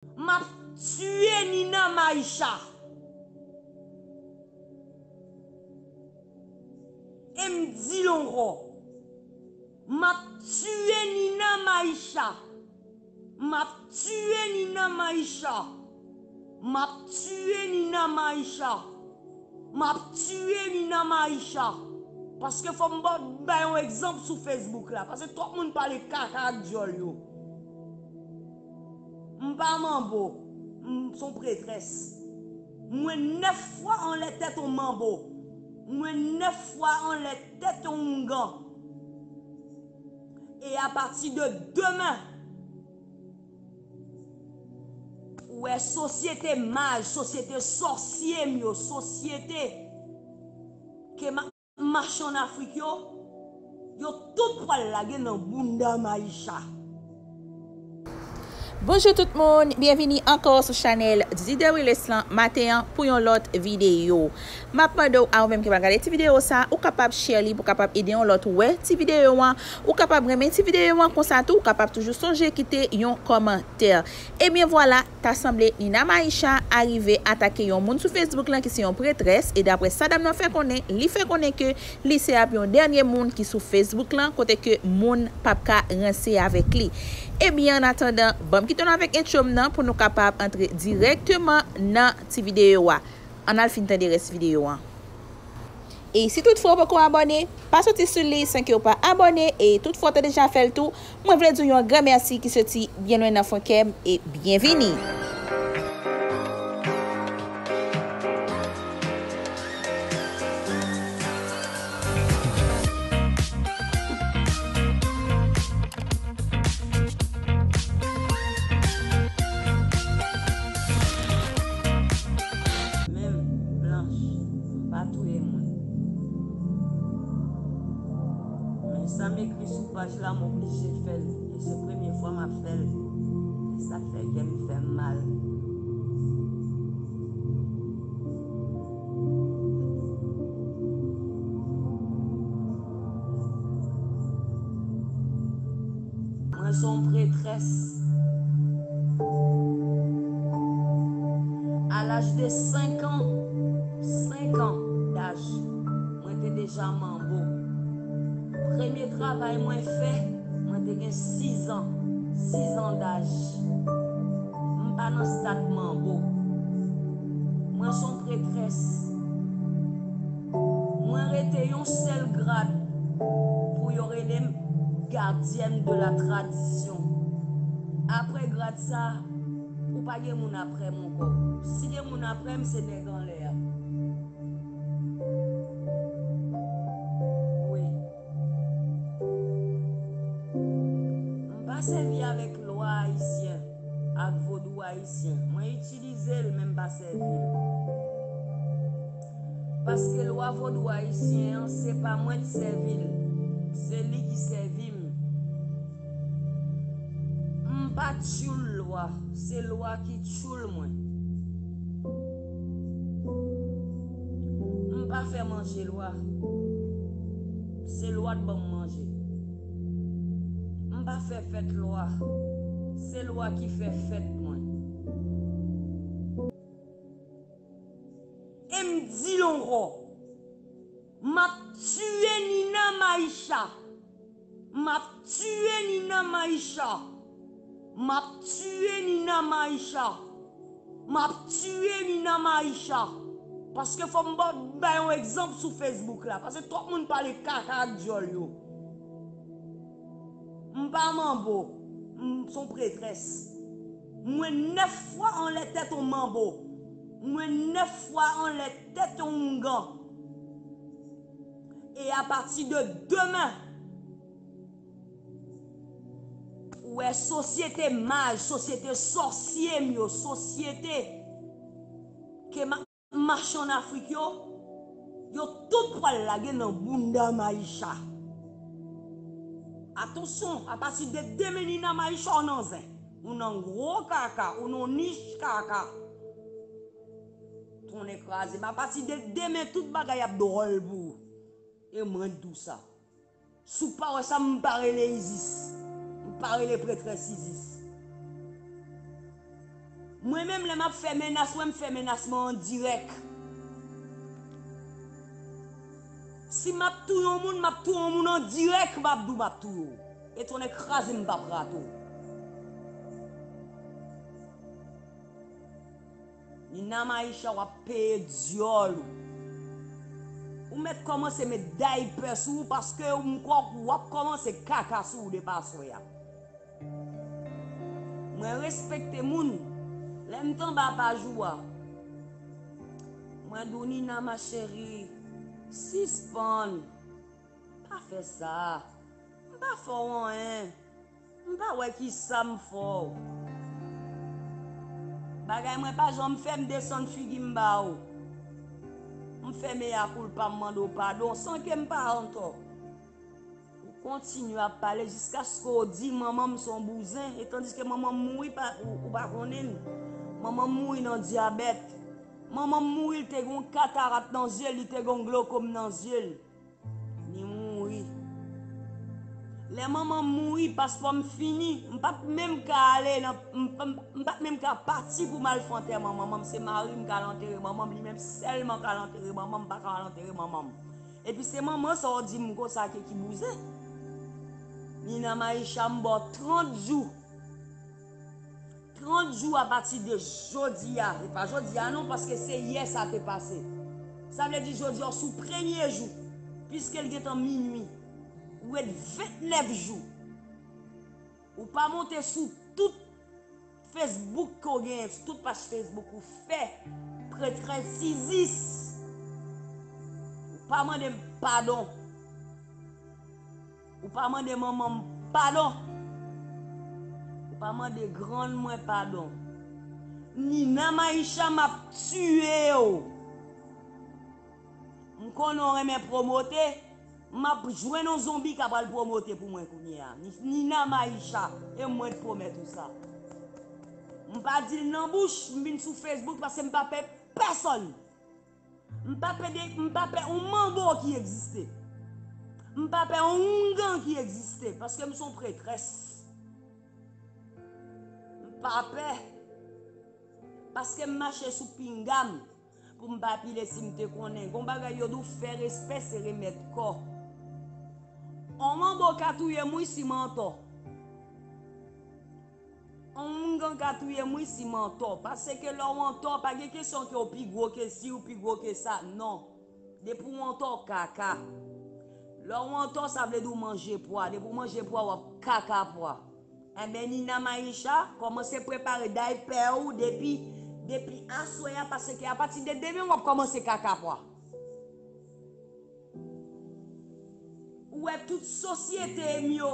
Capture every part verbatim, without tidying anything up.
M ap tiye Nina Maisha. E m di l ankò, m ap tiye Nina Maisha. M ap tiye Nina Maisha. M ap tiye Nina Maisha. M ap tiye Nina Maisha. Paske fò m ba, bay yon egzanp sou Facebook la. Paske twòp moun pale kaka ak dyòl yo. M pa manbo. M s on pretrès. M wè nèf fwa anlè tèt yon manbo. M wè nèf fwa anlè tèt yon oungan. E apati de demen, ou wè sosyete maj, sosyete sòsye m yo, sosyete ke m ap mache ann Afrik yo, yo tout pral lage nan bounda Maisha. Bonjou tout moun, byenvini ankò sou chanèl Didi Deriles lan maten an pou yon lòt videyo. M ap mande w a ou menm ki pral gade ti videyo sa, ou kapab share li pou kapab ede yon lòt wè ti videyo an. Ou kapab renmen ti videyo an konsa tou, ou kapab toujou sonje kite yon kòmantè. Ebyen vwala, ta sanble Nina Maisha arive atake yon moun sou Facebook lan ki se yon pretrès, e daprè sa dam nan fè konnen, li fè konnen ke li se ap yon dènye moun ki sou Facebook lan, kote ke moun p ap ka ranse avèk li. Ebyen, annatandan, ban m kite nou avèk entwo m nan pou nou kapab antre dirèkteman nan ti videyo a. Ann al fin tande rès videyo an. E si toutfwa w poko abòne, pa soti sou li san ke w pa abòne, e toutfwa w te deja fè l tou, mwen vle di w yon gran mèsi ki soti byen lwen nan fon kè m, e byenvini! Men m blanch, m pa touye moun. Men sa m ekri sou paj la, m oblije fè l. E se premye fwa m ap fè l. E sa k fè kè m fè m mal. Mwen se yon pretrès. A laj de senk an, senk an daj, mwen te deja manbo. Premye travay mwen fè, mwen te gen sis an, sis an daj. M pa nan stad manbo. Mwen se yon pretrès. Mwen rete yon sèl grad pou yo rele m gardienne de la tradition. Apre grad sa, ou pa gen moun apre m ankò. Si gen moun apre m, se nèg anlè a. Wi. M pa sèvi avèk lwa ayisyen ak vodou ayisyen. Mwen itilize l, men m pa sèvi l. Paske lwa vodou ayisyen an, se pa mwen k sèvi l, se li ki sèvi m. M pa tchoul lwa, se lwa ki tchoul mwen. M pa fè manje lwa, se lwa k ban m manje. M pa fè fèt lwa, se lwa ki fè fèt mwen. E m di l ankò, m ap tiye Nina Maisha. M ap tiye Nina Maisha. M ap tiye Nina Maisha. M ap tiye Nina Maisha. Paske fò m ba, bay yon egzanp sou Facebook la. Paske twòp moun pale kaka ak dyòl yo. M pa manbo. M s on pretrès. M wè nèf fwa anlè tèt yon manbo. M wè nèf fwa anlè tèt yon oungan. E apati de demen, ou wè sosyete maj, sosyete sòsye m yo, sosyete ke m ap mache ann Afrik yo, yo tout pral lage nan bounda Maisha. Atansyon, apati de demen Nina Maisha ou nan zen. Ou nan gwo kaka, ou nan nich kaka. Tonnè kraze m, apati de demen tout bagay ap dwòl pou ou. E mwen k di w sa. Si w pa wè sa, m pa rele Isis. M pa rele pretrès Isis. Mwen menm, lè m ap fè menas, mwen, m fè menas mwen an dirèk. Si m ap touye yon moun, m ap touye yon moun an dirèk, m ap di w m ap touye w. E tonnè kraze m, m p ap rate w. Nina Maisha, w ap peye dyòl ou. Ou mèt kòmanse met daypè sou ou, paske m kwè w ap kòmanse kaka sou ou depi aswè a. Mwen respekte moun. Lè m t anba paj ou a, mwen di w, Nina ma chérie, sispann. Pa fè sa. M pa fè w anyen. M pa wè kisa m fè w. Bagay mwen pa janm fè m desann figi m ba ou. M fè mea koulpa, m mande w padon san ke m pa antò. Ou kontinye ap pale jiskaske w di manman m se yon bouzen, e tandiske manman m mouri, pa, ou, ou pa konnen l. Manman m mouri nan dyabèt. Manman m mouri, li te gen yon katarat nan zye l, li te gen yon glokom nan zye l. Li mouri. Lè manman m mouri, paspò m fini, m pa t menm ka ale nan, m, m, m pa t menm ka pati pou m al fè antèman manman m. Se mari m k al antere manman m, li menm sèlman k al antere manman m, m pa ka al antere manman m. Epi se manman sa w di m konsa ke ki bouzen. Nina Maisha, m ba w trant jou. Trant jou apati de jodi a, e pa jodi a non, paske se yè sa te pase. Sa vle di jodi a, w sou premye jou, piske l gentan minui. Ou ret ventnèf jou. Ou pa monte sou tout Facebook ke w genyen, sou tout paj Facebook ou fè pretrès Isis. Ou pa mande m padon. Ou pa mande manman m padon. Ou pa mande grann mwen padon. Nina Maisha, m ap tiye w. M konnen w renmen pwomote. M ap jwenn yon zonbi k ap al pwomote pou mwen kounye a. Ni- Nina Maisha, e mwen t pwomèt ou sa. M pa di l nan bouch, m vin sou Facebook paske m pa pè pèsonn. M pa pè de, m pa pè yon manbo ki egziste. M pa pè yon oungan ki egziste, paske m se yon pretrès. M pa pè. Paske m mache sou pinga m pou m pa pile si m te konnen. Gon bagay yo di w fè respè se remèt kò. On manbo ka touye m wi si m antò. On oungan ka touye m wi si m antò. Paske lè w antò, pa gen kesyon ke w pi gwo ke si, ou pi gwo ke sa. Non. Depi w antò, w kaka. Lè w antò, sa vle di w manje pwa. Depi w manje pwa, w ap kaka pwa. Enben, Nina Maisha, kòmanse prepare daypè ou depi, depi aswè a, paske apati de demen, w ap kòmanse kaka pwa. Ou wè tout sosyete m yo,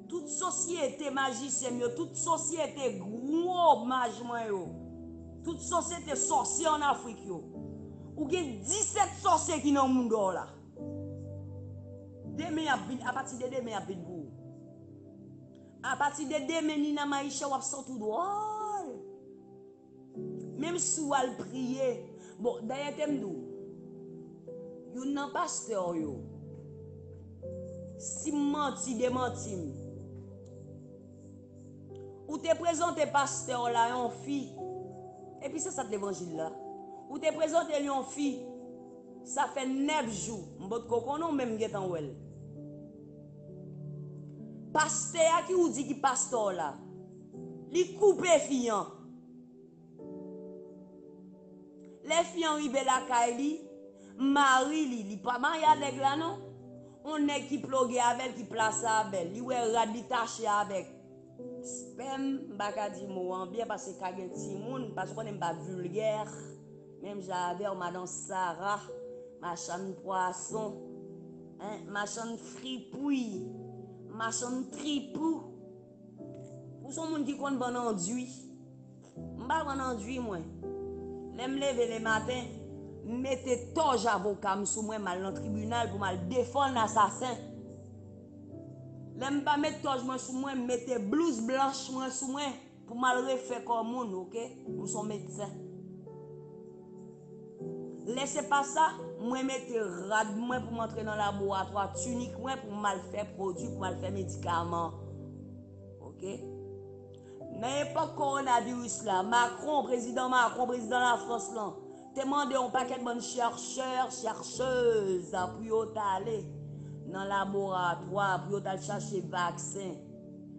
tout sosyete majisyen m yo, tout sosyete gwo maj mwen yo, tout sosyete sòsye ann Afrik yo. Ou gen disèt sòsye ki nan mounda w la. Demen y ap vin, apati de demen y ap vin pou ou. Apati de demen, Nina Maisha, w ap santi w dwòl. Menm si w al priye. Bon, dayè te m di w, youn nan pastè w yo, si m manti, demanti m. Ou te prezante pastè w la yon fi, epi se sa k levanjil la. Ou te prezante l yon fi, sa fè nèf jou, m potko konnen w, men m gentan wè l. Pastè a ki ou di ki pastè w la, li koupe fi an. Lè fi an rive lakay li, mari li, li pa marye a nèg la non. On nèg ki ploge avè l, ki plase avè l. Li wè rad li tache avèk spèm, m pa ka di mo an byen paske ka gen timoun, paske w konnen m pa vilgè. Menm jan avè w, madan Sara, machann pwason, en, machann fripouy, machann tripou. Ou se yon moun ki konn vann andui. M pa vann andui, mwen. Lè m leve lematen, m mete tòj avoka m sou mwen, m al nan tribinal pou m al defann asasen. Lè m pa met tòj mwen sou mwen, m mete blouz blanch mwen sou mwen pou m al refè kò moun, oke? M se yon medsen. Lè se pa sa, mwen mete rad mwen pou m antre nan laboratwa, tinik mwen pou m al fè pwodui, pou m al fè medikaman. Oke? Nan epòk kowonaviris la, Macron, prezidan Macron, prezidan Lafrans lan, te mande yon pakèt bann chèchè, chèchèz pou yo t ale nan laboratwa, pou yo t al chache vaksen.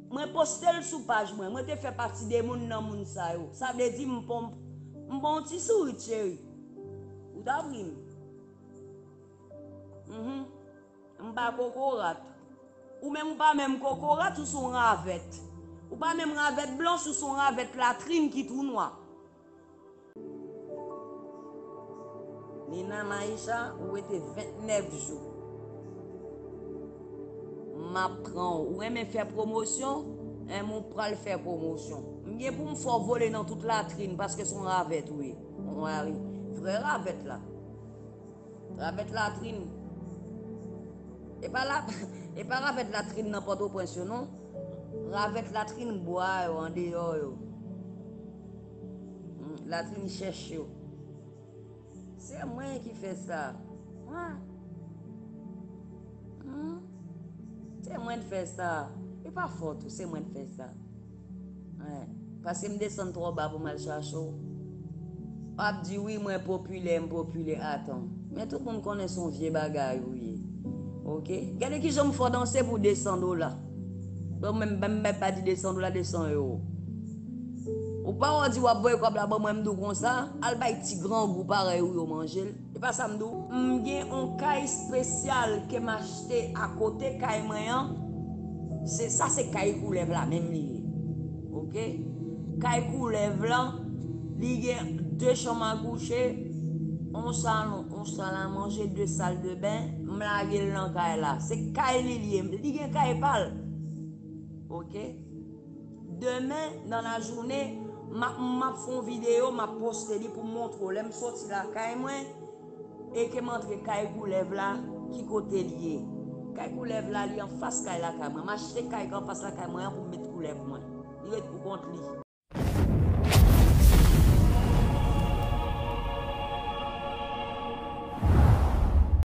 Mwen poste l sou paj mwen, mwen te fè pati de moun nan moun sa yo. Sa vle di m pon, m pon ti sourit, cheri. Ou ta ri m. Mhm. M pa kokorat. Ou menm ou pa menm kokorat, ou se yon ravèt. Ou pa menm ravèt blanch, ou se yon ravèt latrin ki tou nwa. Nina Maisha, ou rete vennèf jou. M ap pran w. Ou renmen fè pwomosyon? Enben, ou pral fè pwomosyon. M gen pou m fè w vole nan tout latrin paske se yon ravèt ou ye. Yon mari. Vrè ravèt la. Ravèt latrin. E pa la, e pa ravèt latrin nan Pòtoprens yo, non. Ravèt latrin bwa yo, andeyò yo. Hmm, latrin chèch yo. Se mwen ki fè sa. Mwen. Hmm? Se mwen k fè sa. E pa fòt ou, se mwen k fè sa. Wen. Paske m desann twò ba pou m al chache w. W ap di, "Wi, mwen popilè, m popilè." Atan. Men tout moun konnen se yon vye bagay ou ye. Oke? Gade kijan m fò danse pou de san dola. Bon, menm, menm, menm pa di de san dola, de san ewo. Ou pa wè di w ap voye kòb la ban mwen, m di w konsa, al bay ti grangou parèy ou yo manje l. E pa sa m di w. M gen yon kay espesyal ke m achte akote kay mwen an. Se sa, se kay koulèv la menm li ye. Oke? Kay koulèv lan, li gen de chanm a kouche, yon salon, yon sal a manje, de sal de ben. M lage l nan kay la. Se kay li, li ye. Li gen kay pa l. Oke? Demen, nan lajounen, m ap, m ap fè yon videyo, m ap poste li pou m montre w. Lè m soti lakay mwen, e ke m antre kay koulèv la, ki kote li ye. Kay koulèv la, li anfas kay lakay mwen. M achte kay ki anfas lakay mwen an pou m met koulèv mwen. Li ret pou kont li.